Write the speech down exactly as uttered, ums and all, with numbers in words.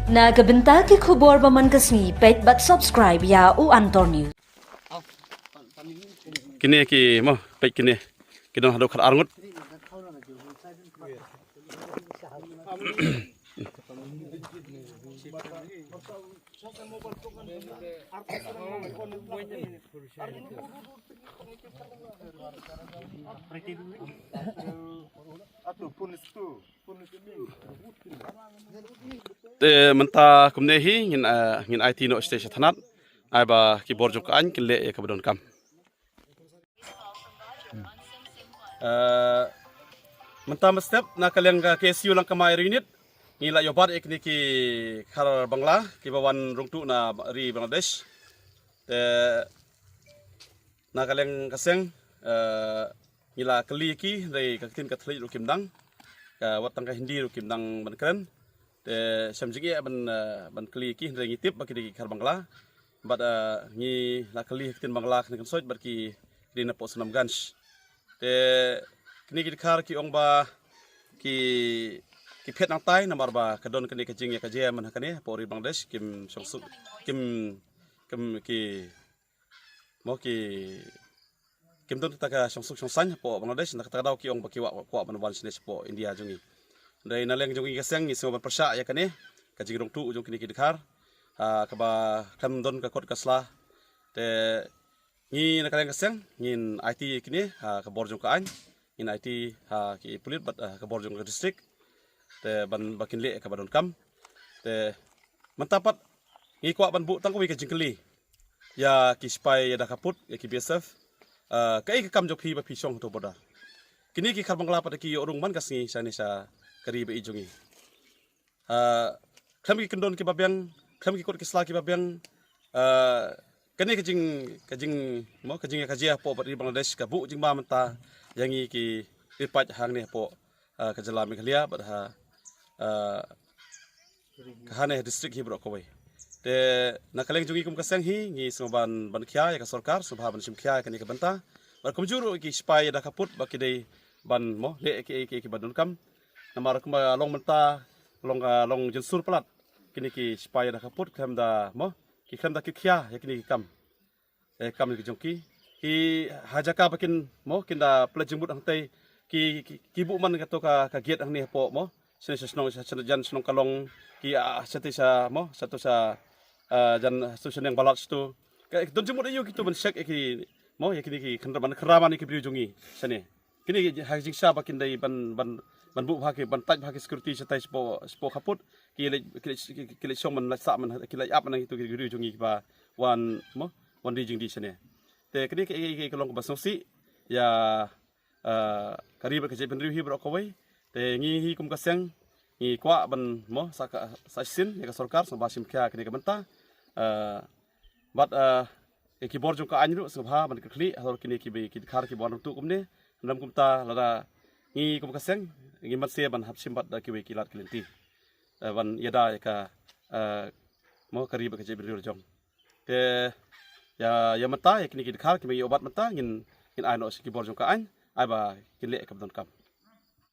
Na ka bynta ki khubor ba man ka sngi, peit bad subscribe ïa u Antor News. Kine ki mo, peit kine. Ki don haduh khat ar ngut. Te mynta kumne hi ngin, eh, ngin aiti noh sha tnat. Ai ba ki bor jong ka aiñ kin leh ïa kaba donkam. Eh, mynta mynstep na ka liang ka K S U Langkamai Ri Unit ngi la ïoh bat ïa kine ki khar Bangla kiba wan rung tuh na ri Bangladesh. Te na ka liang ka seng, eh, ngi la kylli ïa ki, hynrei ka ktien ka thylliej ruh kim dang, ka wat tang ka Hindi ruh kim dang ban kren. Te shem jingeh ban, eh, ban kylli ïa ki, hynrei ngi tip ba ki dei ki khar Bangla. Bad, eh, ngi la kylli ïa ki ktien Bangla kane kan soi bad ki dei na poh Sunamganj. Te kine ki dkhar ki ong ba ki, ki phet nangtai namar ba ka don kane ka jingïakajia man ha kane poh ri Bangladesh, kim shong suk, kim, kim ki mo ki, kim don kata ka shong suk shong saiñ hapoh Bangladesh, na kata ka daw ki ong ba ki kwah, kwah ban wan shane shapoh India jong ngi. Hynrei na liang jong ngi ka seng ngi sngew ban pyrshah ïa kane ka jingrung tuh jong kine ki dkhar, ha kaba khlem don ka kot ka sla. Te ngi na ka liang ka seng ngin aiti ïa kine ha ka bor jong ka aiñ, ngin aiti ha ki pulit bad, eh, ka bor jong ka district. Te ban ba kin leh kaba donkam. Te mynta pat ngi kwah ban buh tang kawei ka jingkylli ïa ki sipai ïada khappud, ïa ki B S F. Eh, kaei ka kam jong phi ba phi shong hato border? Kine ki khar Bangla pat ki ïoh rung man ka sngi shane sha ka ri ba ïeit jong ngi. Eh, khlem ki kyndon kiba biang, khlem ki kot ki sla kiba biang. Eh, kane ka jing, ka jing, mo, ka jingïakajia hapoh bad ri Bangladesh ka buh jingma mynta ïa ngi ki riewpaid hangne hapoh, eh, ka jylla Meghalaya bad ha, eh, ka hane ha district hi baroh kawei. Te na ka liang jong ngi kum ka seng hi ngi sngew ban, ban khia ïa ka sorkar, sngewbha ban shim khia ïa kane ka bynta. Bad kumjuh ruh ki sipai ïada khappud ba ki dei ban mo leh ïa ki, ïa ki, ïa ki ba donkam. Namar kumba long mynta long, ah, long jynsur palat kine ki sipai ïada khappud khlem da mo, ki khlem da kit khia ïa kine ki kam. Eh, kam ki jong ki. Ki ha jaka ba kin mo, kin da pynleit jingmut hangtei. Ki, ki, ki buh man kato ka, ka gate hangne hapoh mo. Shane sha shnong, sha, sha jan shnong Kalong. Ki, ah, shate sha mo, shato sha, ah, jan shato sha Neng Balat shato. Ka don jingmut aïu kito ban check ïa ki mo, ïa kine ki khynra man, khynra man ïa ki briew jong ngi shane. Kine ki ha jingshisha ba kin dei ban, ban, ban buh bha ki, ban tight bha ki security shatai shapoh, shapoh khappud. Ki leit, ki leit, ki, ki leit shong man lait sah man, ki leit ap man kito ki briew jong ngi kiba wan mo, wan die jingdie shane. Te kane ka, ka, ka, ka long kaba sngewsih ïa, eh, ka ri bad ka jaitbynriew hi baroh kawei. Te ngi hi kum ka seng ngi kwah ban mo sa ka, sa shisien ïa ka sorkar sngewbha shim khia kane ka bynta. Eh, bad, eh, ïa ki bor jong ka aiñ ruh sngewbha ban kyrkhu halor kine ki, ki dkhar kiba wan rung tuh kumne. Ynda kumta lada ngi kum ka seng ngi mynshwa ban hap shim bad da kiwei ki lad ki lynti, eh, ban ïada ïa ka, eh, mo ka ri bad ka jaitbynriew la jong. Te ïa, ïa mynta ïa kine ki dkhar kiba ïoh bat mynta ngin, ngin ai noh sha ki bor jong ka aiñ ai ba kin leh kaba donkam.